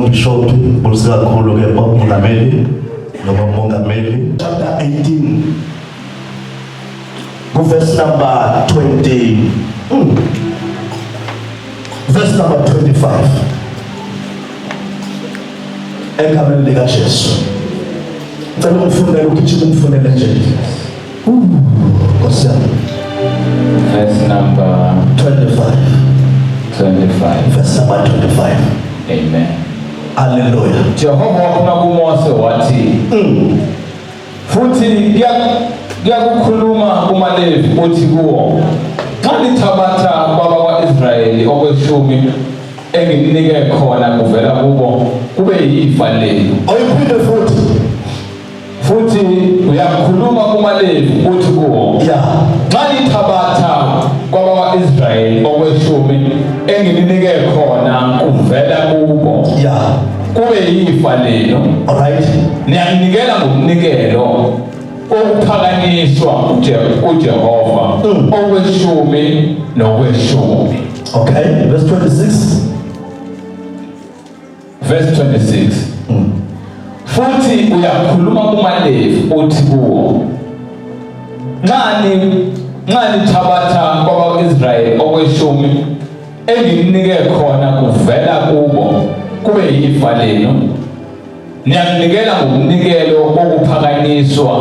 Umbishop bulise kakhulu ke umongameli noma umongameli chapter 18 kuverse number 20, verse number 25, egameni lika Jesu. Ngicela ungifundele, ugijima ungifundele nje. Nkosi yami. Verse number 25. 25. Verse number 25. Amen. Hallelujah. Jehova wakhuluma kuMose wathi, futhi kuyakukhuluma kumaLevi uthi kuwo, nxa nithabatha kwabakwa-Israyeli okweshumi engininike khona kuvela kubo kube yifa lenu. Ayiphinde futhi. Futhi uyakhuluma kumaLevi uthi kuwo, nxa nithabatha kwabakwa-Israyeli okweshumi engininike khona kuvela kubo kube yifa lenu, All right. Niyakunikela ngomnikelo wokuphakanyiswa kuJehova okweshumi nokweshumi. Okay, verse 26. Verse 26. Futhi uyakhuluma kumaLevi uthi kuwo, nxa nithabatha kwabakwa-Israyeli okweshumi engininike khona kuvela kubo kube yifa lenu, niyakunikela ngomnikelo wokuphakanyiswa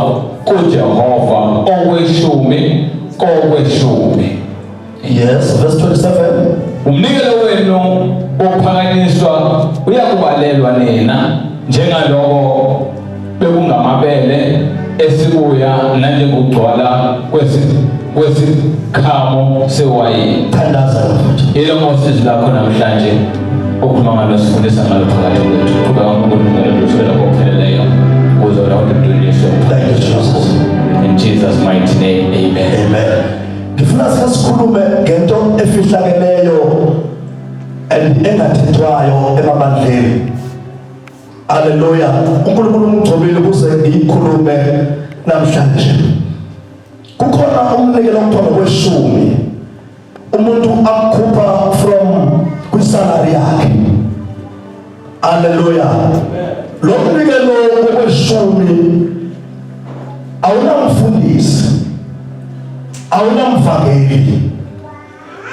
kuJehova okweshumi kokweshumi. Yes, verse 27. Umnikelo wenu wokuphakanyiswa uyakubalelwa nina njengaloko bekungamabele esibuya nanjengokugcwala kwesikhamo sewayini. Thandaza, mfowethu. Yilo Nkosi izwi lakho namhlanje okhuluma ngalo, sifundisa ngalo phakathi kwethu. Qhubeka uNkulunkulu lusukela kokupheleleyo ukuze wena udunyiswe. Thank you, Jesus. In Jesus' mighty name, amen. Amen. Ngifuna sike sikhulume ngento efihlakeleyo and engathethwayo emabandleni. Haleluya. UNkulunkulu ungigcobile ukuze ngiyikhulume namhlanje. Kukhona umnikelo okuthiwa ngokweshumi. Umuntu akukhupha from kwisalary yakhe. Haleluya. Lo mnikelo wokweshumi awunamfundisi, awunamvangeli.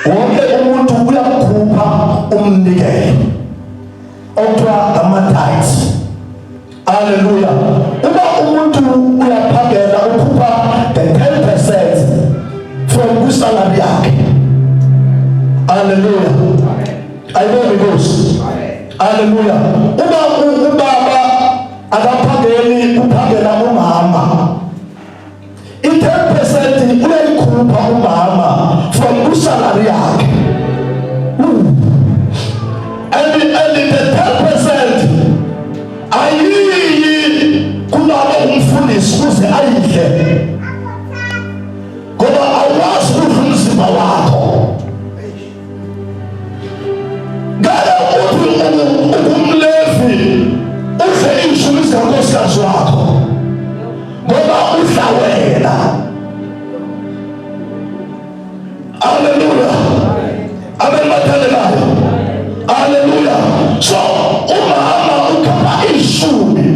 Wonke umuntu uyakukhupha umnikelo okuthiwa ama-tithes. Haleluya. Uma umuntu uyaphangela, ukhupha the 10% from kwisalary yakhe. Haleluya. Ayibonge Inkosi. Haleluya. Uma ubaba akaphangeli, uphangela umama, i-10% uyayikhupha umama from kwisalary yakhe. And the 10% ayiyi kulabo umfundisi kuze ayidle, ngoba awazi kudla umzimba wakho. Ngeke uthi ungumlevi udle ishumi zikankosikazi wakho, ngoba udla wena. Haleluya, amen, bathandekayo. Haleluya. So umama ukhapha ishumi,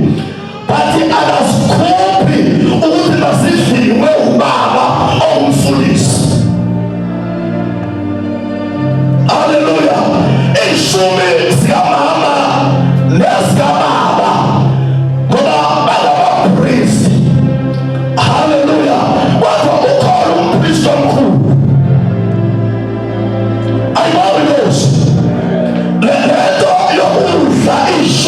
but akazikhuphi ukuthi mazidliwe ubaba ongumfundisi. Haleluya. Ishumi zikamama nezikababa, ngoba bangabapristi. Haleluya. Kodwa ukhona umpristi omkhulu. Ayibonge Inkosi. Le nto yokudla ishumi.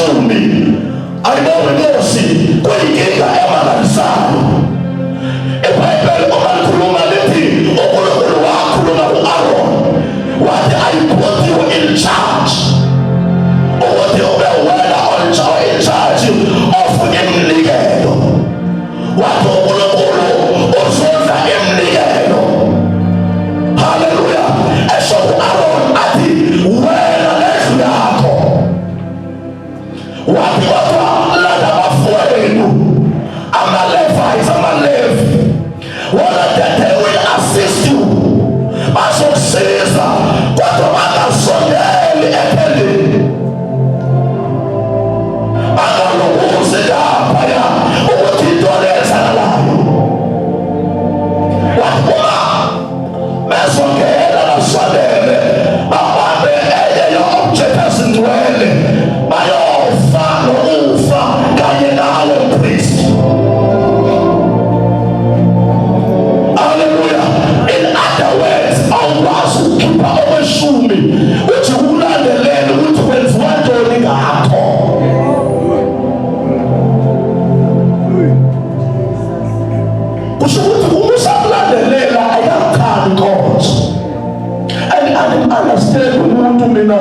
umuntu mina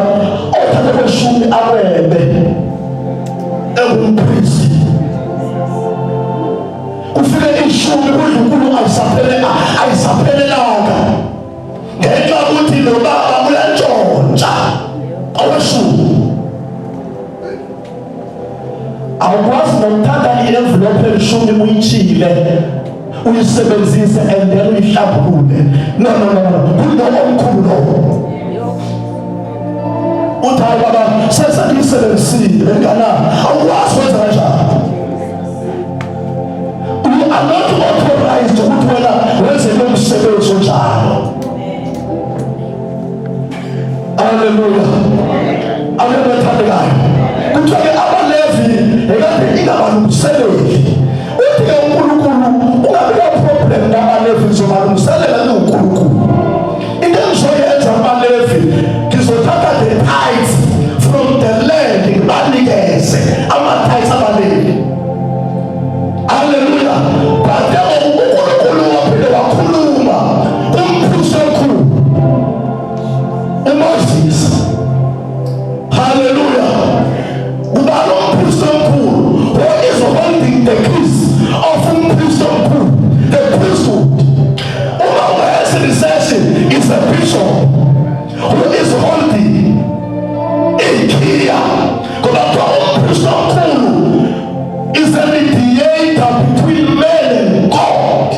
othatha kweshumi akwebe engumpristi. Kufike ishumi kudlunkulu ayisaphelelanga ngenxa yokuthi lo baba uyantshontsha aweshumi. Awukwazi nokuthatha i-envelope elishumi uyitshile uyisebenzise and then uyihlambulule. No, no, no, no, kulo omkhulu lowo. Uthi hayi baba, sesengiyisebenzisile bengana. Awukwazi kwenza kanjalo. You are not authorized ukuthi wena wenze lo msebenzi onjalo. Haleluya. Amen bathandekayo. Kuthiwa-ke abaLevi ekade ingabalungiseleli. Uthi-ke uNkulunkulu ungabi na-problem nabaLevi, ngizobalungiselela ngiwuNkulunkulu. Into engizoyenza kubaLevi, ngizothatha the tithes from the land ngibanikeze ama-tithes abaLevi. Haleluya. But uNkulunkulu waphinde wakhuluma kumpristi omkhulu uMoses. Haleluya. Ubani umpristi omkhulu? Who is holding the keys of umpristi omkhulu? The priesthood. Uma ungayenza research, is a bishop who is holding ikhiya, ngoba kuthiwa umpristi omkhulu is a mediator between man and God,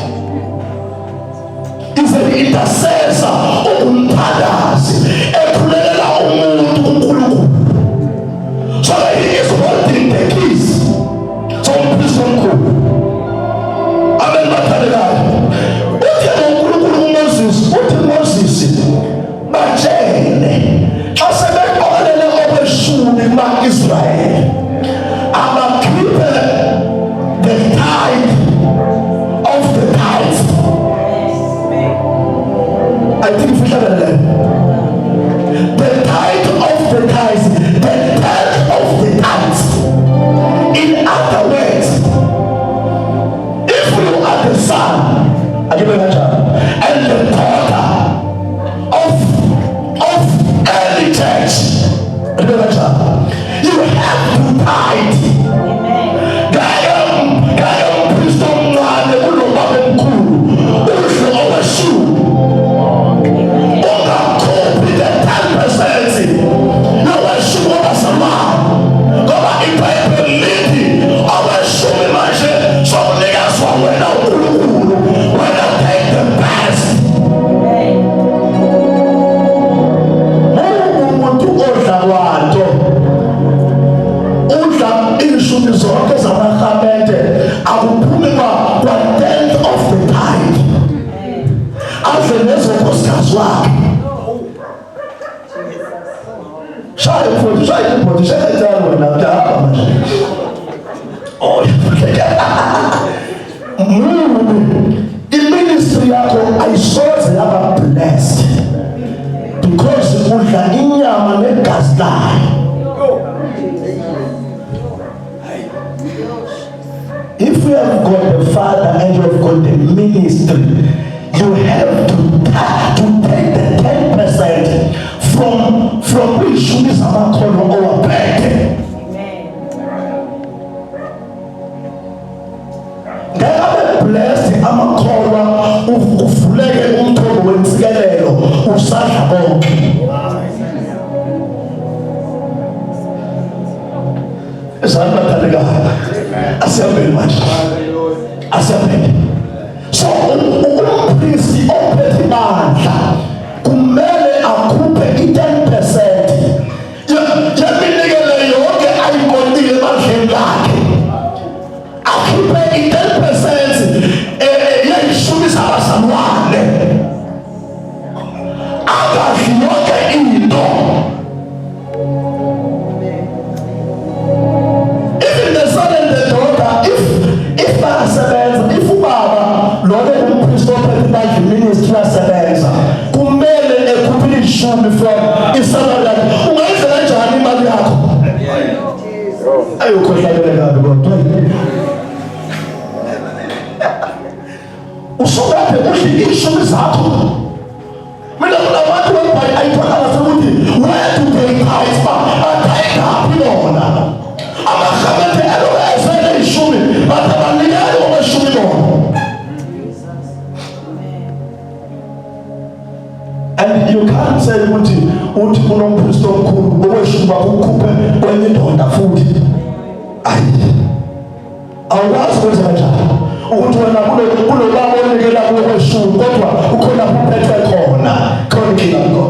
is an intercessor, ungumthandazi ekhulelela umuntu kuNkulunkulu. So he is holding the keys. So umpristi omkhulu, amen bathandekayo, uthi uNkulunkulu kuMoses, uthi Moses, batshele xa sebeqokelele okweshumi kuma-Israyeli abakhiphe the tithe of the tithe. I think ifihlakele leyo. The tithe of the tithe, the tenth of the tithe. In other words, if you are the son, akibe kanjalo, and the daughter of any church, akibe kanjalo, you have to tithe. Ngeke ngeke umpristi omncane kulobaba omkhulu udle okweshumi ungakhuphi the 10% yoweshumi wabazalwane, ngoba iBhayibheli lithi okweshumi manje sokunikezwa wena uNkulunkulu. Wena take the best. Umuntu odla kwanto, udla ishumi zonke zamarhamente, akuphumi kwa tenth of the tithe, adle nezonkosikazi wakhe. Shaya mfowethu, shaya ibhodi, shaya icala wena mdala manje. Oh, iministry yakho ayisoze yaba blessed because udla inyama negazi layo. If you have got the Father and you have got the ministry, you have to take the 10% from kwishumi zamakhono owaphethe. Ngeke abe blessed amakholwa, uvuleke umthombo wensikelelo usadla konke. Ezani bathandekayo, asihambeni manje, asihambeni. So umpristi ophethe ibandla kumele akhuphe i-10% yeminikelo yonke ayiqondile ebandleni lakhe, akhiphe i-10% yeyishumi zabazalwane, angadli yonke into. Even the son and the daughter, if bayasebenza, if ubaba lona umpristi ophethe ibandla, ministry, uyasebenza, kumele ekhuphile ishumi from isalary yakhe. Ungayidla kanjani imali yakho? Ayukhohlakele kabi kodwa. Usukade udle ishumi zakho. Mina kunabantu ayitholakala sekuthi where unompristi omkhulu okweshumi kwakho ukhuphe kwenye indoda futhi. Ayi, awukwazi ukwenza kanjalo ukuthi wena kulobaba onikela kuwe kweshumi, kodwa ukhona uphethwe khona khona inkinga kho.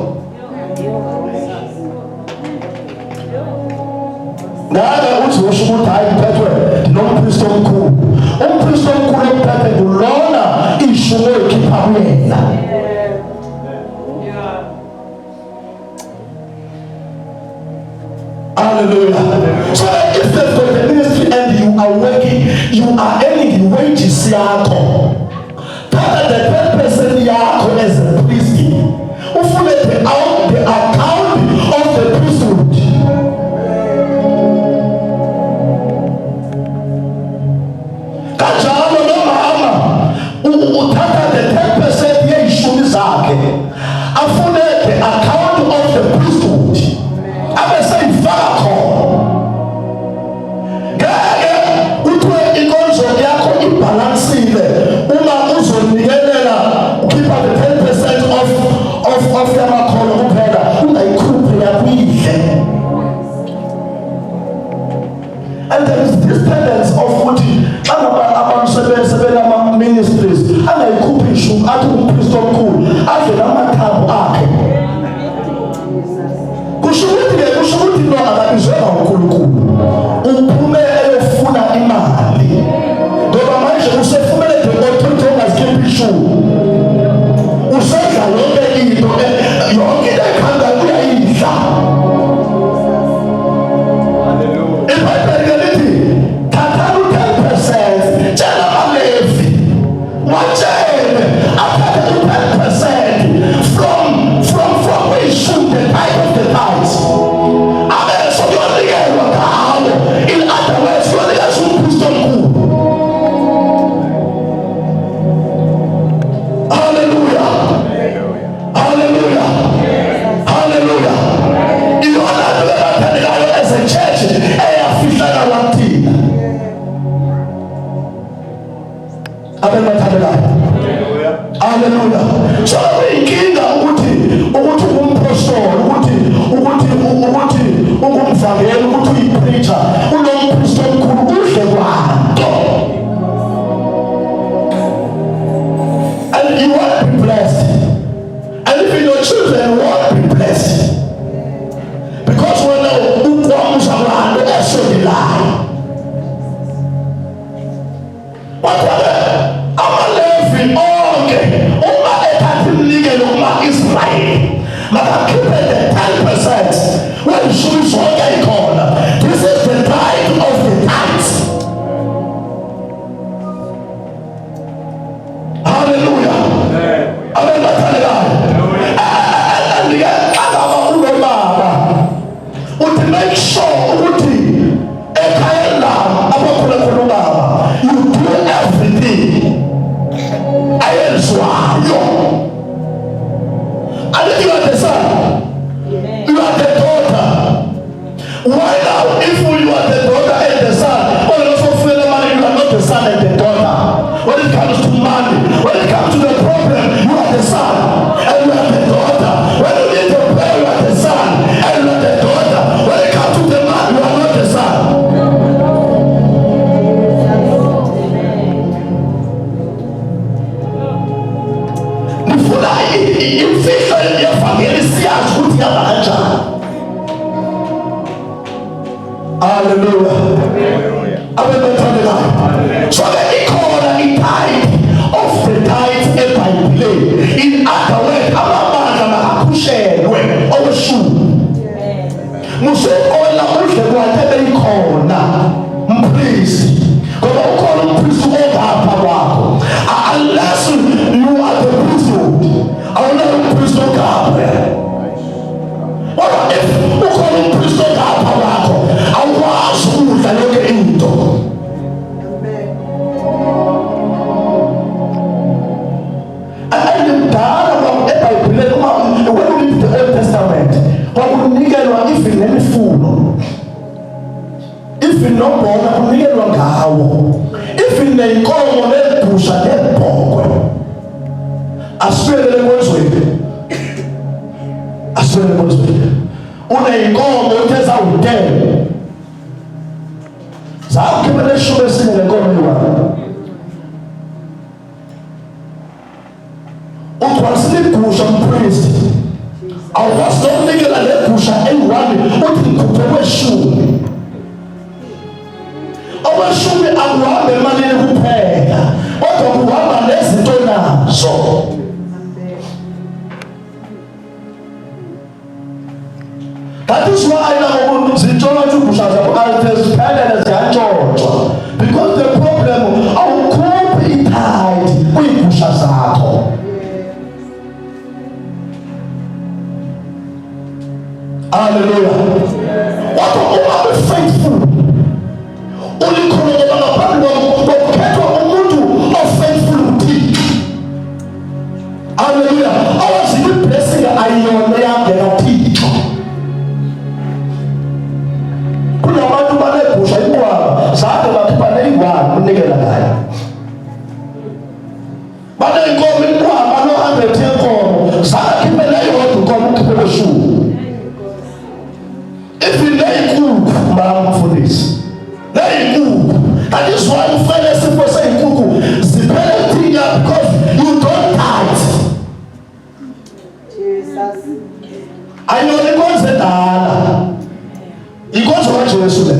Ngeke uthi usho ukuthi hayi, ngiphethwe nompristi omkhulu. Umpristi omkhulu emphethe ngulona ishumi oyikhipha kuyena. Hallelujah. So if they've got the ministry and you are working, you are earning wages yakho. Thatha the 10% yakho as a priest. Ufune the out the account of the priesthood. Kanjalo nomama uthatha the 10% yeyishumi zakhe, afune the account of the priesthood, abe seyifaka khona. Ngeke kuthiwe inkonzo yakho ibhalansile uma uzonikelela ukhipha the 10% of yamakhono kuphela, ungayikhuphi yakuyidle. And there is this tendency of ukuthi xa ngaba abantu sebenama-ministries, angayikhuphi ishumi, athi umpristi omkhulu, adle namathambo akhe. Kusho ukuthi-ke, kusho ukuthi no, akabizwanga uNkulunkulu, uphume eyofuna imali, ngoba manje usefumele the authority ongazikhiphi ishumi, usedla yonke into, yonke into ayikhandayo uyayidla. IBhayibheli ke lithi thathani u-10%, tshela amaLevi, watshele athathe u-10% from kwishumi, the tithe of the tithes, abe sokuyonikelwa ngawo. In other words, kuyonikezwa umpristi omkhulu. Haleluya, haleluya, haleluya! Iyona nto ebathandekayo as a church eyafihlakala kuthina, abantu bathandekayo. Haleluya! So kuyinkinga ukuthi umpostoli, ukuthi ungumvangeli, ukuthi uyipreacher, unompristi omkhulu, udle kwanto, and you won't be blessed, and even your children won't be blessed, because wena ukwamuza kwanto esondelayo. Kodwa-ke amaLevi onke, uma ethatha iminikelo kuma-Israyeli, makakhiphe the 10% weyishumi zonke ikhona. This is the tithe of the tithes. Haleluya, abantu bathandekayo! And-ke xa ngaba unobaba, uthi make sure ukuthi ekhayeni lami abakhona khona ubaba, you do everything ayenziwayo. And you are the son, you are the daughter. Why now, if you are the daughter and the son, well, also feel money, you are not the son and the daughter when it comes to money. When it comes to the problem, you are the son and you are the daughter. When you need to pray, you are the son and you are the daughter. When it comes to the man, you are not the son. Ngifuna imfihlo yevangeli siyazi ukuthi ihamba kanjani. Haleluya, abantu bathandekayo! So ke ikhona i-tithe of the tithe eBhayibhelini. In other words, amabandla makakhushelwe okweshumi. Musukola udle kwakhe beyikhona mpristi, ngoba ukhona umpristi ongapha kwakho. Unless you are the priesthood, awunayo umpristi ongapha. Kodwa if ukhona umpristi ongapha kwakho, awukwazi ukudla yonke into. And mdala eBhayibhelini, uma when you read the Old Testament, kwakunikelwa even nemifuno, even nombona kunikelwa ngawo, even neyinkomo negusha nebhokwe. Asibuyelele enkonzweni. Ngiswele enkonzweni. Uneyinkomo uthe zawuten. Zakhipha leshumi esinye lenkomo eyi-one. Ugcwalisile igusha mpriest. Awukwazi nokunikela le gusha eyi-one uthi ngikhuphe kweshumi. Okweshumi akuhambi emalini kuphela kodwa kuhamba nezinto nazo. That is why nangoku zintshontsha igusha zakho alithe ziphelele ziyantshontshwa because the problem awukhuphi ithayithi kwiigusha zakho. Hallelujah. Kodwa uma be-faithful ulikhona ngoba ngaphambi kokukhethwa umuntu o-faithful kuThixo. Hallelujah. Awaziyo i-blessing ayiyona eyangena Thixo. Kunabantu banegusha inqwaba zange bakhipha neyi-one unikela ngayo. Baneyinkomo inqwaba no-hundred yenkomo zange khiphe neyodwa inkomo ukhiphe kweshumi. Even neyinkukhu mama mfundisi. Neyinkukhu. That is why ufele isifo seyinkukhu ziphele thinya because you don't tithe. Jesus. Ayona inkonzo endala. Inkonzo kaJesu le.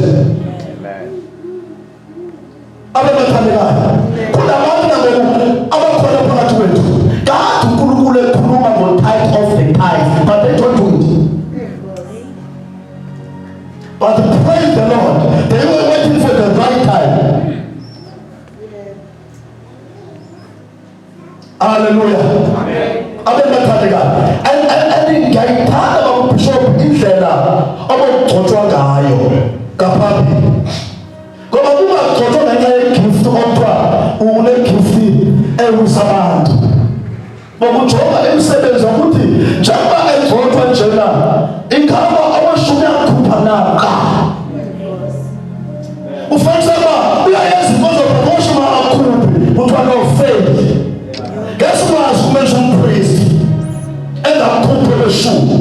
Ababathandekayo. Kunabantu nangoku abakhona phakathi kwethu. Kade uNkulunkulu ekhuluma ngo-tithe of the tithe, but they don't do it. But praise the Lord, they were waiting for the right time. Hallelujah. Ababathandekayo. And ngiyayithanda baba Bishop indlela obokugcotshwa ngayo ngaphambili. Ngoba kungagcotshwa ngenxa yegift okuthiwa une-gift ewisa abantu. Ngokujonga imisebenzi ukuthi njengoba egcotshwa njena ingaba awashumi akhupha na cha. Ufanele uba uyayenza inkonzo promotion akhuphi kuthiwa no fail. Ngesikwazi kumenza umpriest engakhuphi leshumi.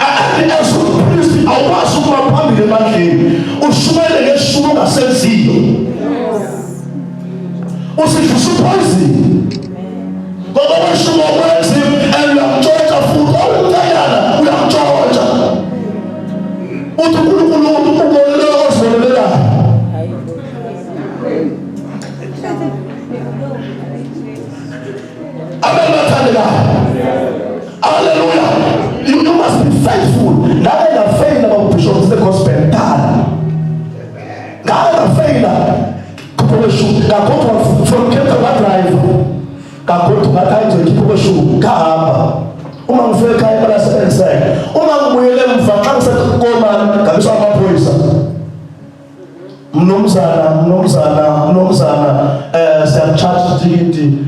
And as umpriest awukwazi ukuba phambili ebandleni ushumayele ngeshumi ongasenziyo. Usidlisa upoison. Ngoba weshumi okwenzi and uyamtshontsha futhi awumncanyana uyamtshontsha. Uthi uNkulunkulu ubonele ozibonelelayo. Amen bathandekayo. Hallelujah. You must be faithful. Ngake ngafeyila baba Bishop the gospel dala. Ngake ngafeyila khupha kweshumi ngagodwa from Cape Town drive. Ngagodwa ngathi hayi ngizokhipha kweshumi ngahamba. Uma ngifika ekhaya imali yasebenziseka. Uma ngibuyele emva xa ngisekomani ngabiswa amaphoyisa. Mnumzana, mnumzana, mnumzana, siyamcharge itikiti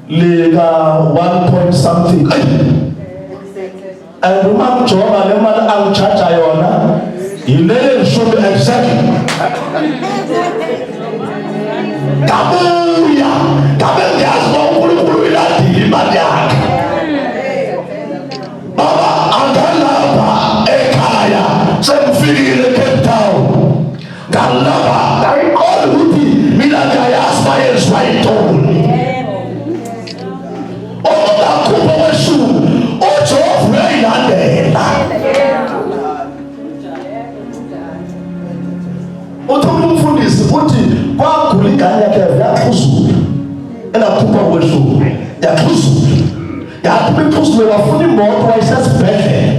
lika 1 point something. And uma ngijonga le mali angichaja yona yile nshumi exactly. Ngabuya, ngabe ngiyazi uba uNkulunkulu uyilandile imali yakhe. Baba angalapha ekhaya sengifikile eCape Town. Ngalapha ngayiqonda ukuthi mina ngiyayazi bayenziwa yintoni. Okungakhupha kweshumi uJehova uyayilandela. Uthi umfundisi uthi kwagula ingane yakhe yaxhuzula engakhupha kweshumi yaxhuzula yathi imixhuzule wafuna imoto wayisesibhedlela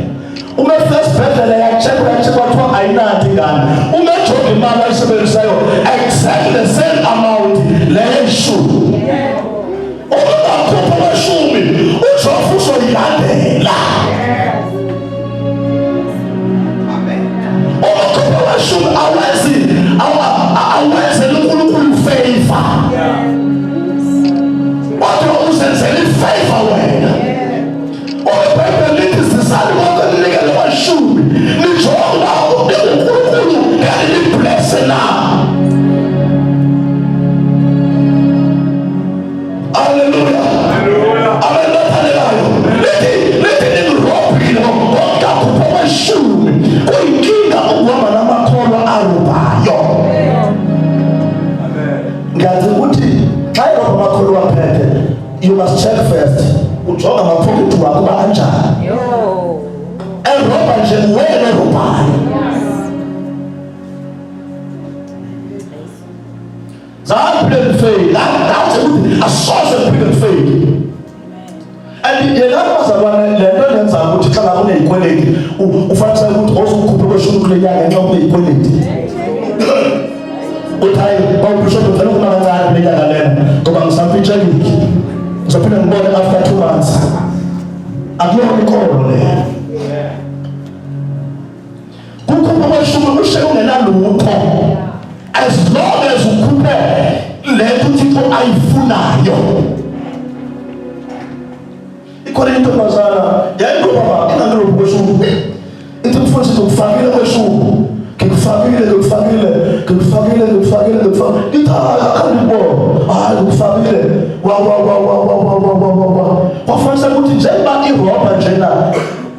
uma efika esibhedlela yachekwa yachekwa kuthiwa ayinanto ingane uma ejonga imali ayisebenzisayo exactly the same amount leyo ishumi uma ungakhupha kweshumi uJehova uzoyilandela. Umakhupha weshumi awenzi awenzeli uNkulunkulu favor. Kodwa uzenzela ifavor wena. IBhayibheli lithi sizani konke ninikele kweshumi. Nijonga uNkulunkulu ngeke niblesse na. Ujonga amaphokhethi wakho uba anjani. Erobha nje uwena erobhayo. Zange phinde ngifeyile. Ngathi ukuthi asoze ngiphinde ngifeyile. And yena bazalwane le nto yenza ukuthi xa ngabe uneyikweleti ufanele ukuthi ozokukhupha kweshumi kule nyanga ngenxa uneyikweleti. Uthi hayi bawubishop ngicela ukuma kancane kule nyanga lena ngoba ngisampitshekile. Ngizophinde ngibone after 2 months. Akuyona inkolo leyo. Kukhupha kweshumi ushe ungenalutho. As long as ukhuphe le nto uThixo ayifunayo. Ikhona intombazana yayibaba ingalokhu kweshumi. Ithi mfundisi ngikufakile kweshumi. Ngikufakile, ngikufakile, ngikufakile, ngikufakile, ngikufakile. Ngithi hayi akhandibona. Hayi ngikufakile. Wa wa wa wa wa wa wa wa wa wa. Kwafanele ukuthi njengoba irobha njena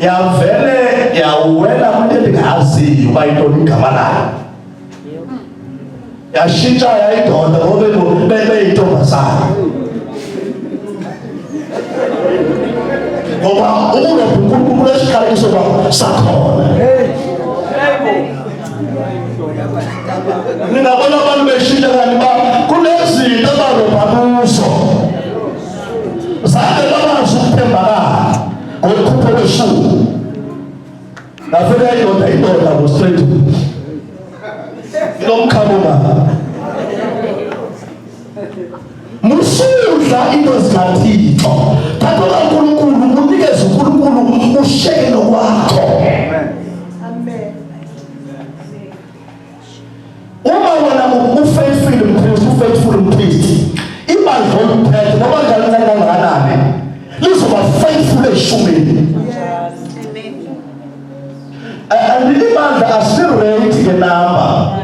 yavele yawela kwinto endingayaziyo uba yintoni igama layo. Yashintsha yayindoda ngoba beyintombazana. Ngoba ukurobha uNkulunkulu esiqalekiso sakhona. Ningabona abantu beshintsha kanti ba kunezinto abarobha kuzo. Zange bakwazi ukuthembakala ngokukhupha kweshumi. Ngafika indoda indoda ngo straight. Inomkhamo Musudla into zikaThixo. Thatha kaNkulunkulu unikeze uNkulunkulu usheke nokwakho. Amen. Uma wena ufaithful mpriest, ufaithful mpriest, ibandla oluphethe noma njani kangakanani lizoba faithful eshumini. And ibandla asirate ke number.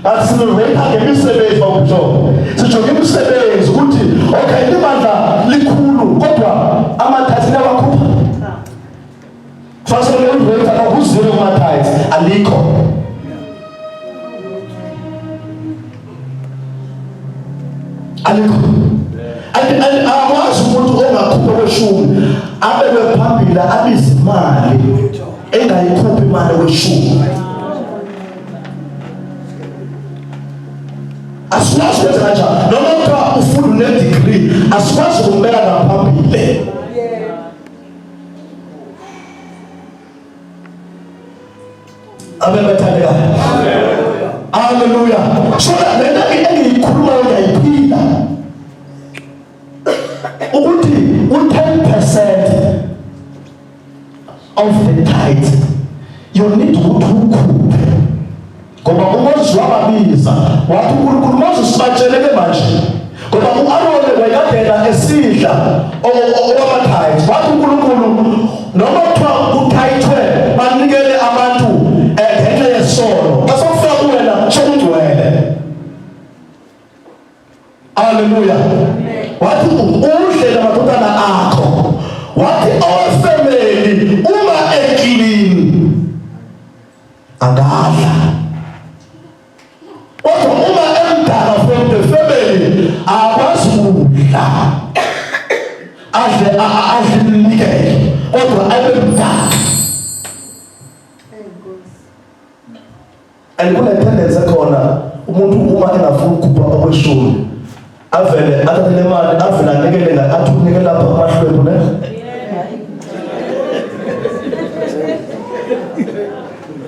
But silureyitha ngemisebenzi bawutsho. Sijonge imisebenzi ukuthi okay ibandla likhulu kodwa amathathi liyawakhupha. Kufanele ulureyitha kakuzero kuma-tithes alikho. Alikho. And akwazi umuntu ongakhupha kweshumi abekwe phambili abize imali engayikhuphi imali kweshumi. Asikwazi ukwenza kanjalo. Noma kuthiwa ufunda une-degree, asikwazi ukumbeka ngaphambili. Amen bathandekayo. Haleluya. So le nto engiyikhulumayo ngiyayiphila. Ukuthi u-10% of the tithe you need ukuthi ukhuphe ngoba uMoses wababiza wathi uNkulunkulu Moses batshele ke manje ngoba uAroni wayekadela esidla okwama-tithe wathi uNkulunkulu noma kuthiwa kuthayithwe banikele abantu ngenxa yesono xa sokufika kuwena sokungcwele. Haleluya. Wathi udle namadodana akho. Wathi our family uma eclean angadla. Kodwa uma emdala from the family akwazi ukudla. Adle adle iminikelo kodwa abe mdala. And kune tendency ekhona umuntu uma engafuni ukukhupha okweshumi avele athathe le mali avele anikele la athi unikele lapha kumahlwempu ne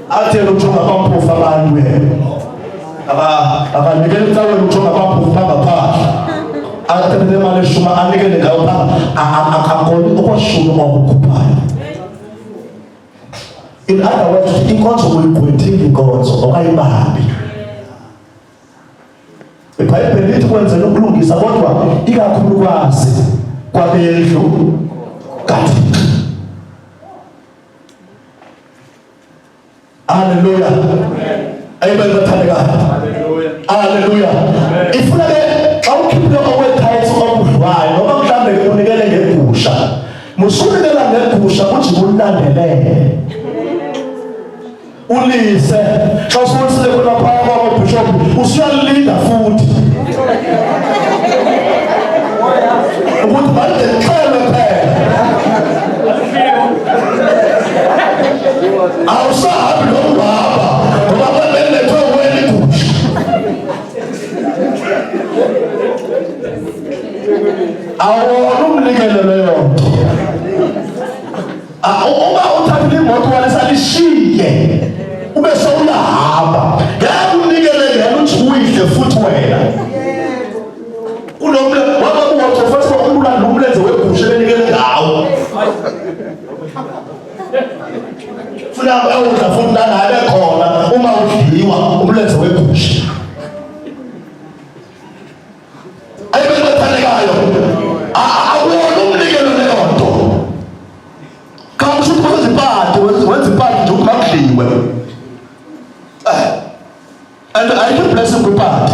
athi yena ujonga abampofu abantu yena akanikele ecaweni ujonga abampofu bangaphandle athathe le mali eshumi anikele ngayo akakoni okweshumi okukhuphayo. In other words, inkonzo uyigqwethile inkonzo okayibambi. IBhayibheli lithi kwenzela ukulungisa kodwa ikakhulukazi kwabendlu kaThixo. Haleluya. Amen bathandekayo. Haleluya. Haleluya. Ifuna ke xa ukhiphile okwe-tithes okudlwayo noma mhlambe unikele ngegusha. Musunikela ngegusha ujike ulandelele. Ulise xa usuwisile khona phaya kwabo bishop usuyalinda futhi. umnikelo leyo nto. Ah, uma uthathile imoto walisalishiye ube sewuyahamba, ngeke unikele ngeke uthi uyidle futhi wena. Kunomle wababuwatho futhi umlando umlenze wegusha benikele ngawo. Funa awudla futhi nanabe khona uma udliwa umlenze wegusha. Ayibe bathandekayo. Akuwona umnikelo leyo nto. Cha usho ukuthi wenza ipati, wenza ipati nje ukuthi makudliwe. Eh. And ayikho blessing kwipati.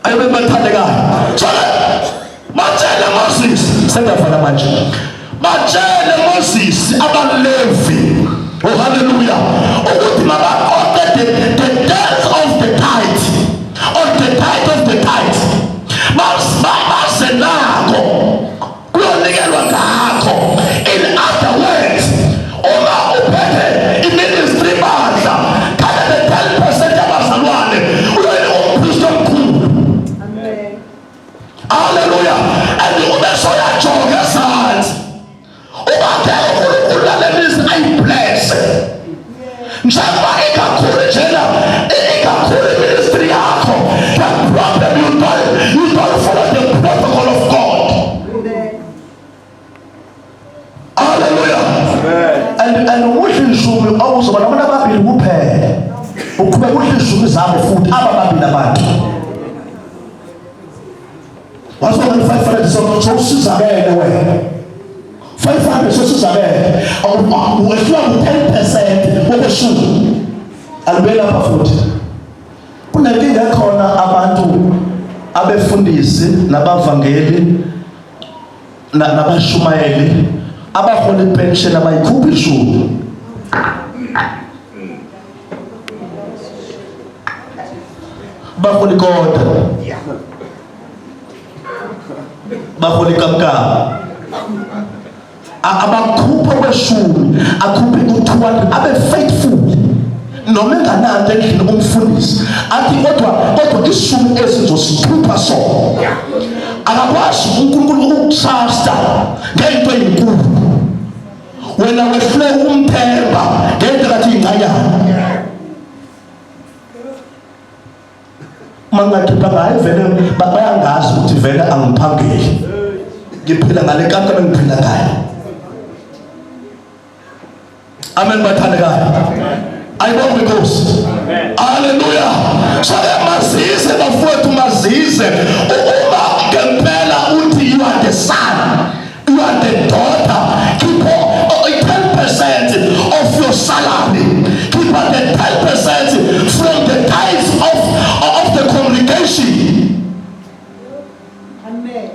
Ayibe bathandekayo. So batshele Moses, sengiyafana manje. Batshele Moses abaLevi. Oh hallelujah. Ukuthi mabaqoqe the death of the tithe. Or the tithe of the tithe. Baze nako. Kuyonikelwa ngakho. In other words, uma uphethe iministry bandla, thatha the 10% yabazalwane uyoyinika umpristi omkhulu. Hallelujah. And ube soyajonga ezansi. Uba ngeke uNkulunkulu lalemizi ayiblesse. Njengoba ikakhulu njena ikakhulu iministry yakho. The problem you don't follow the protocol of God. Hallelujah. And udla ishumi awuzoba nabantu ababili kuphela. Uqhubeka udla ishumi zabo futhi aba babili abantu. Wazoba ne-500 sowusizakele wena. 500 sowusizakele. Wehlula ku-10% wokweshumi. Alibuye lapha futhi. Kunenkinga ekhona abantu abefundisi nabavangeli nabashumayeli abahola ipension abayikhuphi ishumi. Bahola ikota. Bahola ikamkam. Abakhupha kweshumi, akhuphe u-200 abe faithful noma engananto endlini umfundisi athi kodwa ishumi esizosikhupha so akakwazi uNkulunkulu ukutrusta ngento eyinkulu. Wena wehlule umthemba ngento kathi incanyana uma ngingakhipha ngayo vele bayangazi ukuthi vele angiphangeli, ngiphila ngale nkampa engiphila ngayo. Amen bathandekayo, ayibonge inkosi. Haleluya. So ke mazize bafowethu, mazize uma ngempela uthi you are the son, you are the daughter, keep 10% of your salary, keep the 10% from the tithes of the congregation.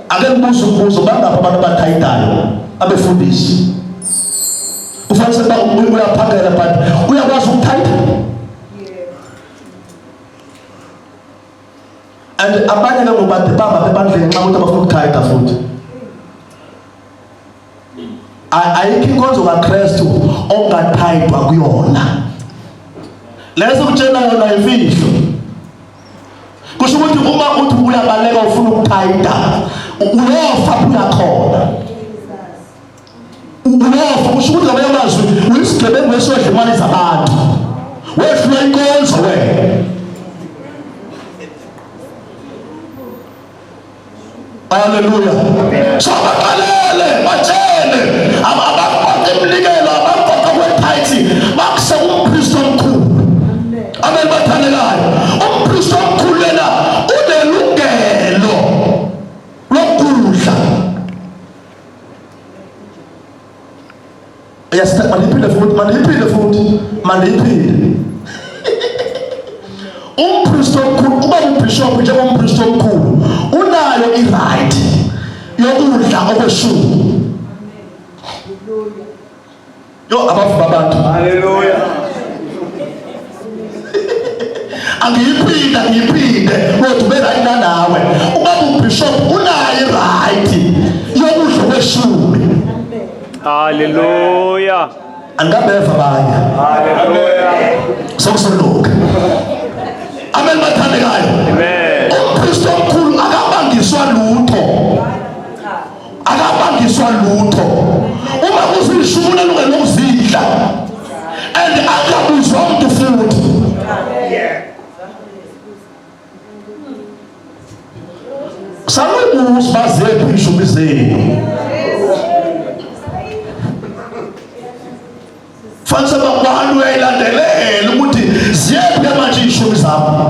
Ake ngibuze umbuzo, bangaphi abantu abathayidayo abefundisi? Kufanele sekuba uyaphakela but uyakwazi ukuthayida. And abanye ke ngobade bamba bebandleni nxa ukuthi abafuna ukuthayida futhi. Ayikho inkonzo kaKristu ongathayidwa kuyona. Leso kutshela yona imfihlo. Kusho ukuthi uma uthi uyabaleka ufuna ukuthayida, uyofa uyakhona. Uyofa. Kusho ukuthi ngamanye amazwi uyisigebengu esodla imali zabantu. Wehlula inkonzo wena. Haleluya. So baqalele batshele abaqoqa iminikelo, abaqoqa kwethayithi bakuse umpristi omkhulu. Amen bathandekayo. Umpristi omkhulu lena unelungelo lokudla. Yes, mandiphinde futhi, mandiphinde futhi, mandiphinde. Umpristi omkhulu uba ubishop njengompristi omkhulu unayo i-right yokudla okweshumi. Yo abafu babantu. Hallelujah. Angiyiphinde, angiyiphinde kodwa ube right nanawe. Ubaba ubishop unayo i-right yokudla okweshumi. Hallelujah. Angabeva abanye. Hallelujah. Sokusoloka. Amen bathandekayo. Amen. Umpristi omkhulu Angabuzwa lutho uma kuzishumi unelungelo lokuzidla and angabuzwa umuntu futhi. Salubuza bazephi ishumi zenu. Fanele bakwalu uyayilandelela ukuthi ziyephi manje ishumi zami.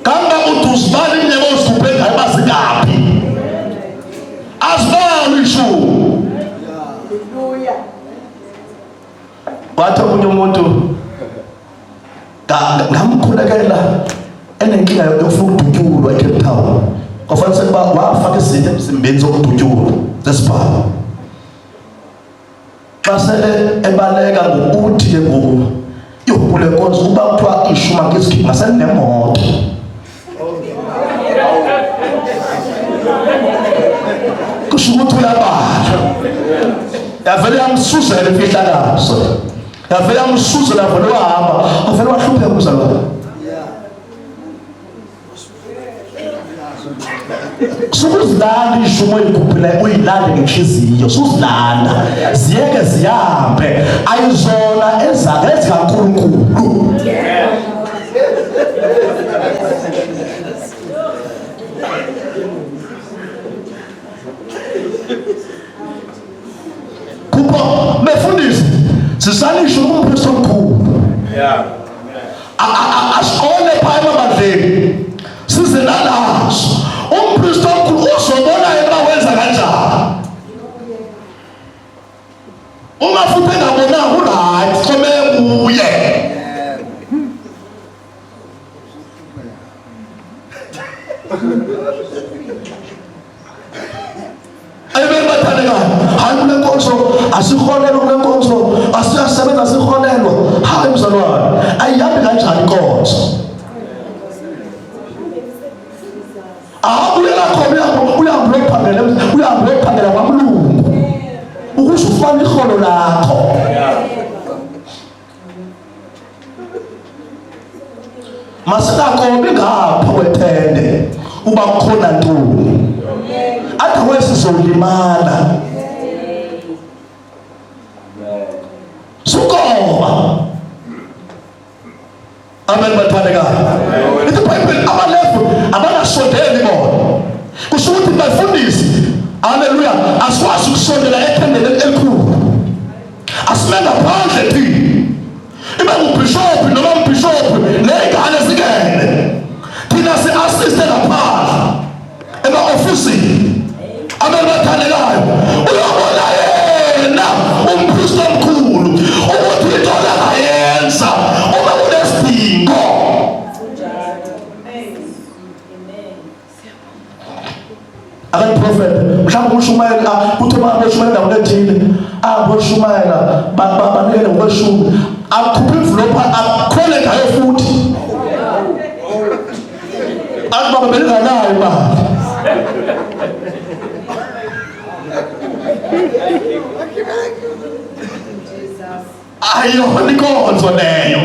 Kamba uthi uzibala iminyaka ozikhuphe ngayo bazingaphi. Azibali ishumi. Hallelujah. Wathi omunye umuntu ngamkhulekela enenkinga yokufuna ukudutyulwa eCape Town. Kwafanele sekuba wafaka izinto emzimbeni zokudutyulwa zesibhamu. Xa sele ebaleka ngokuthi ke ngoku ihubhu lenkonzo kuba kuthiwa ishuma ngezigidi ngasenemoto. Kusho ukuthi uyabala. Yavele yamsuzela imfihlakazo. Yavele yamsuzela vele wahamba, wavele wahlupheka umzalwane. Sukuzilanda ishumo oyikhuphile uyilande ngenhliziyo suzilanda ziyeke zihambe ayizona ezake ezikaNkulunkulu. Kupho befundisi sisalisho umpristi omkhulu. Yeah. Asiqole pha emabandleni size nalazo. Umpristi omkhulu uzobona yena wenza kanjani. Uma futhi engabonanga uright, some kuye. Amen bathandekayo. Hayi kule nkonzo asiholelwa kule nkonzo asiyasebenza siholelwa. Hayi mzalwane, ayihambi kanjani inkonzo? Abuyela khona uyahamba uyophangela uyahamba uyophangela kwamlungu. Ukuze ufane iholo lakho. Masingakobi ngapha kwethende uba kukhona ntoni. Otherwise sizolimala. Sukoba. Amen bathandekayo. Ithi iBhayibheli abalefu abangasondeli bona. Kusho ukuthi bafundisi haleluya asikwazi ukusondela ethendeni elikhulu. Asime ngaphandle thina. Ibe ngubhishobhi noma umbhishobhi ney'ngane zingene. Thina si-assiste ngaphandle ema-ofisini. Amen bathandekayo. Uyobona yena umpristi omkhulu ukuthi into angayenza uma kunesidingo. Akayiprofethe mhlawumbe umshumayeli kuthi uma beshumayela endaweni ethile aboshumayela banikele ngokweshumi akhuphe imvulophu akhwele ngayo futhi athi baba belinganayo imali. Ayona inkonzo leyo.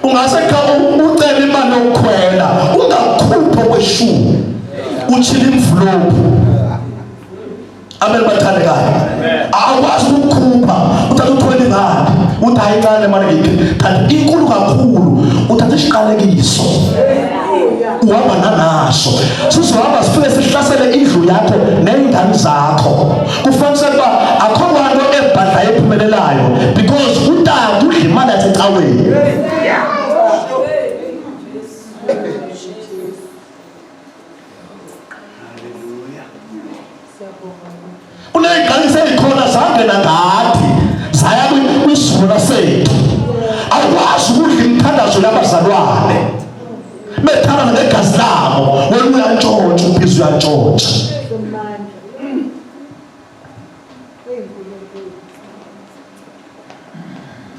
Ungase cha ucele imali yokukhwela ungakhuphi okweshumi uchile imvulophu. Amen bathandekayo. Awukwazi ukukhupha uthatha u-20 rand uthi hayi incane mali ngiyiphi kanti inkulu kakhulu uthatha isiqalekiso uhamba nanaso sizohamba sifike sihlasele indlu yakho ney'ngane zakho kufanele ukuba akho kwanto ebhadlayo ephumelelayo because utata udla imali yasecaweni. Kuney'qalisa ey'khona zangena ngathi zaya kwisivuno sethu. Awukwazi ukudla imithandazo yabazalwane bethandana ngegazi labo, wena uyantshontsha, ubhizi uyantshontsha.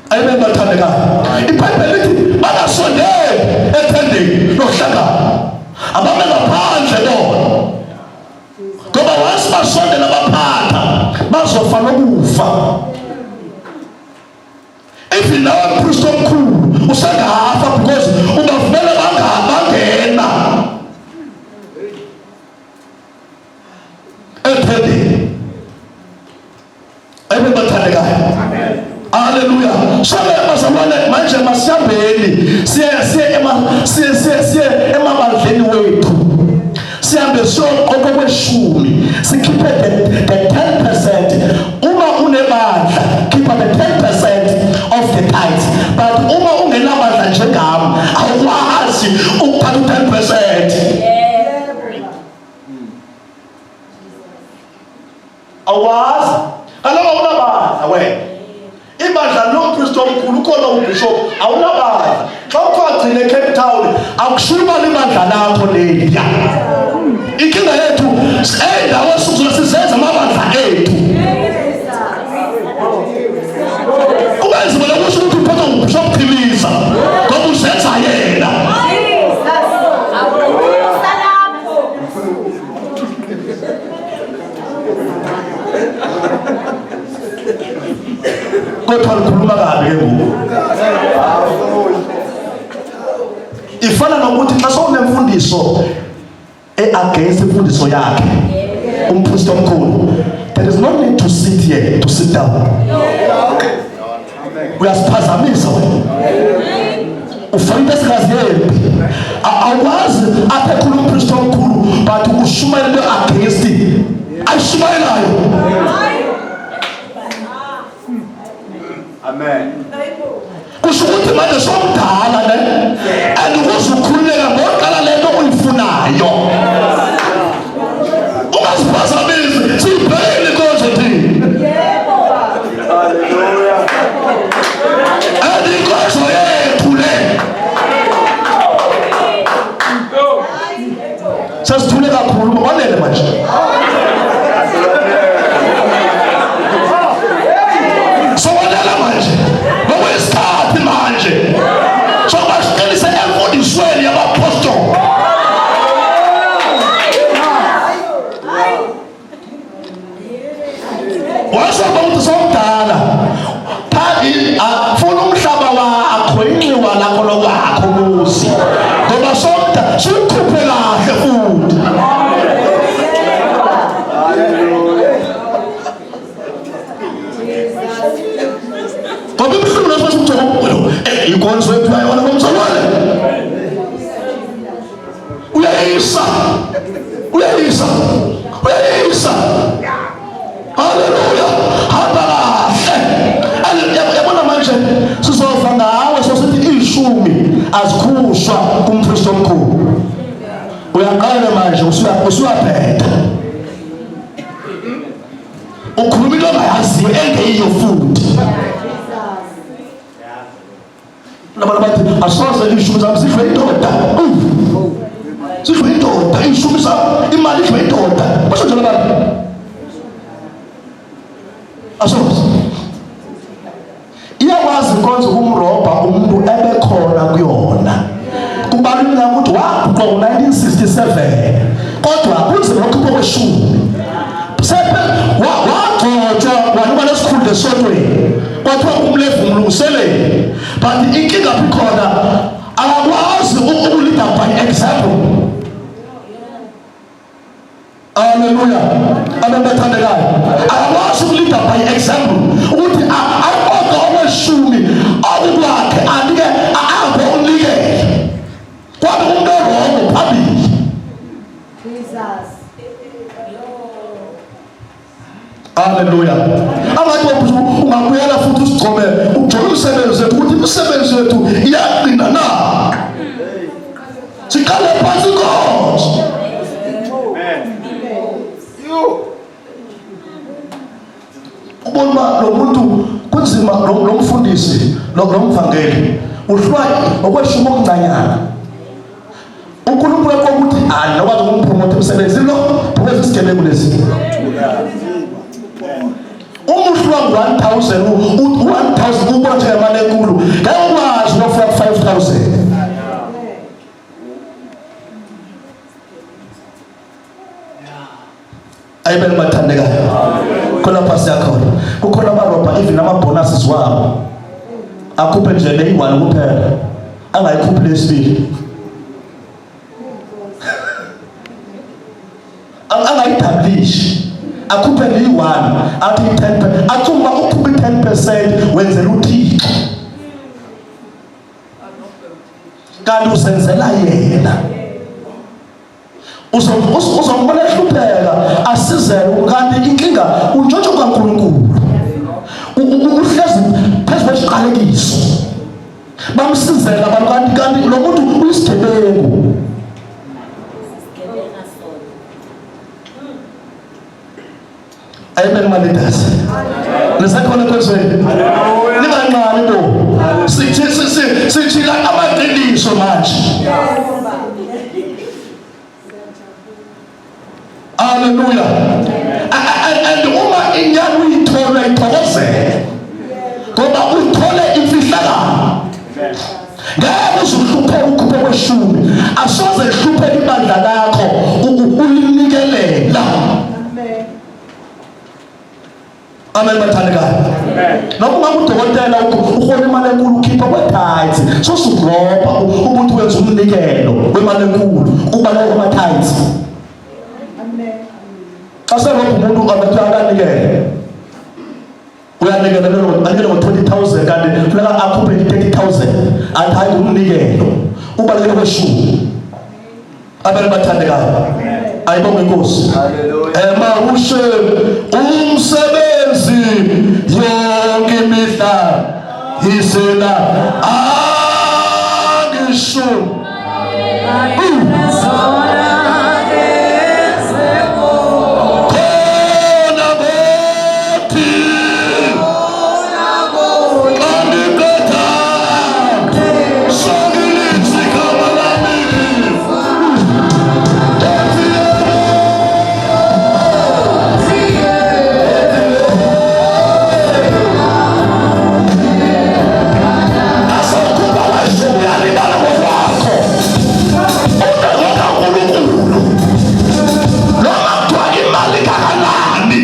Amen bathandekayo. IBhayibheli lithi bangasondeli ethendeni lokuhlangana. Abame ngaphandle bona. Ngoba once basondela baphatha bazofa nokufa. Even nawe mpristi omkhulu usengafa because ubavumela bangena ethendeni. So-ke bazalwane, manje masihambeni siye siye ema siye siye siye emabandleni wethu, sihambe siyoqoqa kweshumi, sikhiphe the 10%. Uma unebandla, khipha the 10% of the tithes, but uma ungenabandla njengami, awukwazi ukuthatha u-10%. Awazi kaloku, awunabandla wena. Ibandla lompristi omkhulu ukhona, ubishop. Awunabandla. Xa ukho agcine eCape Town, akushiwo imali ibandla lakho leliya. Inkinga yethu, ey'ndawo esizona sizenza amabandla ethu. Kube nzima lokusho ukuthi uphathwa ngubishop Chiliza ngoba uzenza yena. Kodwa likhuluma kabi ke ngoku. Ifana nokuthi xa sowunemfundiso e-against imfundiso yakhe umpristi omkhulu, there is no need to sit here, to sit down. Uyasiphazamisa wena, ufuna into esingaziyembi. Awukwazi apha ekhulu umpristi omkhulu, but ushumayela into against ayishumayelayo. Amen. Kusho ukuthi manje somdala ne, and ukuze ukhululeka ngoqala lento uyifunayo, ungaziphazamisi. Siyibhekile inkonzo thina. Hallelujah. And inkonzo yethu le, sesithule kakhulu, kwanele manje. Sokwanele manje, ngokuyisikhathi manje sokuba siqinise emfundisweni yabapostoli. Wasoba ukuthi somdala, funa umhlaba wakho, inxiwa lakho lokwakho umuzi, ngoba somda siwukhuphe kahle futhi. Ngoba ibuhlungu leso sokugcoba inkonzo yethu ayona komzalwane. Uyayisa, uyayisa, uyayisa. Haleluya, hamba kahle. Yabona manje sizova ngawe sosithi ishumi azikhushwa kumpristi omkhulu. Uyaqala manje usuyabheda, ukhuluma into ongayaziyo, engeyiyo futhi. Labantu bathi asoze ishumi zami zidlwe indoda, zidlwe indoda ishumi zami, imali idlwe indoda. Basho njalo abantu, asoze. Iyakwazi inkonzo ukumrobha umuntu ebekhona kuyona. Kubaluleka ukuthi waguqa ngo-1967, kodwa kunzima ukukhipha kweshumi. Sephe wagcotshwa, wanuka lesikhundla esontweni, kwathiwa umlevu umlungiseleli, but inkinga phi khona? Akakwazi ukulida by example. Haleluya, abantu bathandekayo, akakwazi ukulida by example ukuthi aqoqe okweshumi okukwakhe, anike apho unikele kwabe umuntu o-wrong phambili. Jesus. Haleluya. Angathi ungabuyela futhi usigcome, ugcobe umsebenzi wethu, ukuthi imisebenzi yethu iyaqina na. Siqale phansi inkonzo. Amen. You. Ubona uba lo muntu kunzima, lo mfundisi, lo mvangeli uhlwa okweshumi okuncanyana. UNkulunkulu ukuthi hayi, nokwazi ukumpromotha emsebenzini lo, because isigebengu lesi. Uma uhlwa ngu-1000, u-1000 ubona njengemali enkulu, ngeke ukwazi ukufika ku-5000. Ayibele bathandekayo, khona pha siyakhona, kukhona abarobha even ama-bonuses wabo, akhuphe nje le iyi-one kuphela, angayikhuphi lesibili, angayidablishi, akhuphe le iyi-one, athi i-10, athi uma ukhuphe i-10% wenzela uThixo. Kanti usenzela yena. Uzombona ehlupheka asizele kanti inkinga untshontsho kaNkulunkulu. Uhlezi phezu kwesiqalekiso. Bamsizela abantu kanti kanti lo muntu uyisigebengu. Amen my leaders. Nisakhona enkonzweni. Ninganqani bo. Sithi sithi sithila amaqiniso manje. Hallelujah. And uma inyani uyithola ithokozele. Ngoba uthole imfihlakalo. Ngeke uze uhlupheke ukhuphe kweshumi. Asoze hlupheke ibandla lakho ulinikelela. Amen. Amen bathandekayo. Noma ungabe udokotela uhola imali enkulu ukhipha kwe-tithes sosugrobha ukuthi wenza umnikelo wemali enkulu ubaleka kuma-tithes. Amen. Xa selokhu umuntu abethi akanikele uyanikela anikele ngo-20 000 kanti funeka akhuphe i-30 000 athi hayi ngumnikelo ubalekele kweshumi abantu bathandekayo ayibonge inkosi ema ushe umsebenzi yonke imihla isela angisho khona kothi xa ndiqeda sokilitsi igama lami Nkosi yebo. Asokuba weshumi uyalibala ngokwakho. UngokaNkulunkulu. Noma kuthiwa imali kangakanani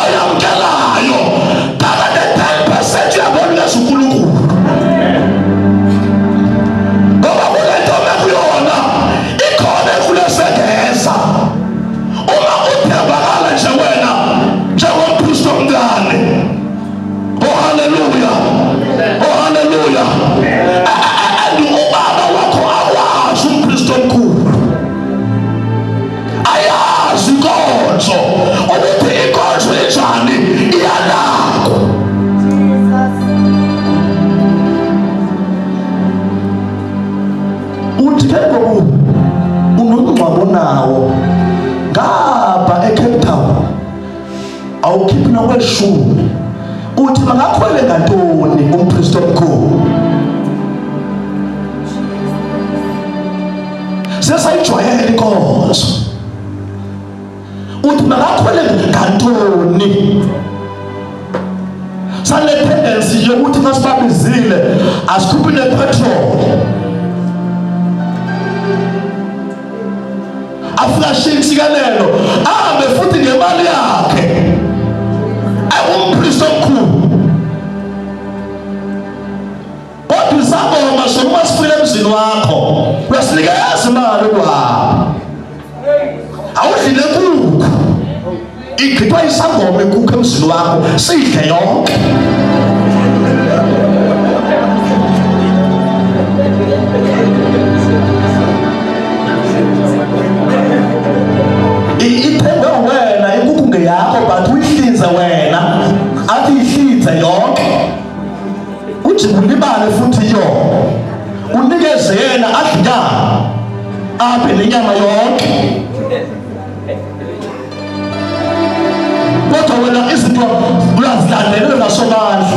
oyamkelayo, phakathi 10% uyabonikeza uNkulunkulu. Ngoba kule nto omekuyona ikhona ekulesengeza. Uma uthembakala nje wena njengompristi omncane. Oh haleluya. Oh haleluya. And ubaba wakho akwazi umpristi omkhulu. Ayazi inkonzo ukuthi inkonzo injani iyanakwa. Jesus. Uthi ke ngoku unomngcwabo nawo ngapha eCape Town awukhiphi nokweshumi uthi makakhwele ngantoni umpristi omkhulu sesayijwayele inkonzo uthi makakhwele ngantoni sale tendency yokuthi masibabizile asikhuphi nepetrol afika ashiye intsikelelo ahambe futhi ngemali yakhe umpristi omkhulu kodwa isangoma sona uma sifile emzini wakho uyasinikeza imali ukuhamba awudli nenkukhu igqithwa isangoma inkukhu emzini wakho sidle yonke ithengwe wena inkukhu ngeyakho but uyihlinze wena athi ihlinze yonke ujike ulibale futhi yo unikeze yena adle inyama aphe nenyama yonke kodwa wena izinto uyazilandelela somandla.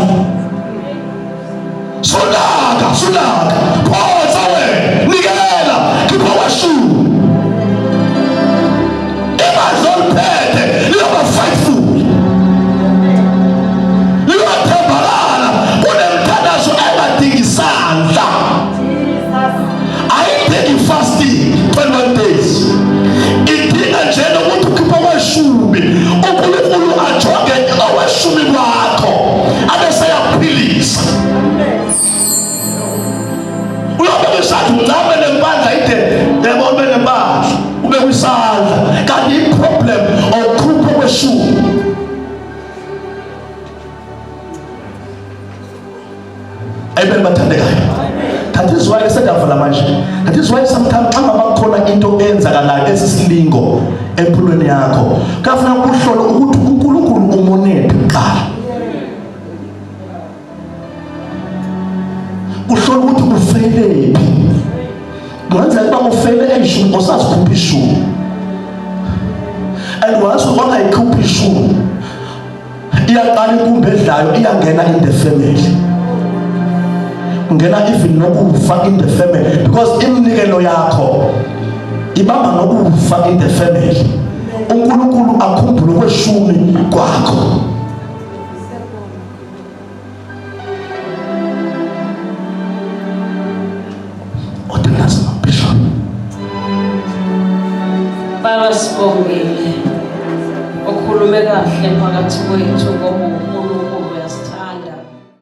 isilingo empilweni yakho, kuyafuna uhlole ukuthi uNkulunkulu umonephi kuqala. Kuhlola ukuthi ufelephi. Kungenzeka ukuba ufele eyishumi, usazikhupha ishumi, and once ungayikhupha ishumi, iyaqala inkumbi edlayo, iyangena in the family, kungena even nokufa in the family, because iminikelo yakho ibamba nokufa in the family. uNkulunkulu akhumbule kweshumi kwakho. Othandaza, Bishop. Baba, sibongile, ukhulume kahle phakathi kwethu ngobuhle.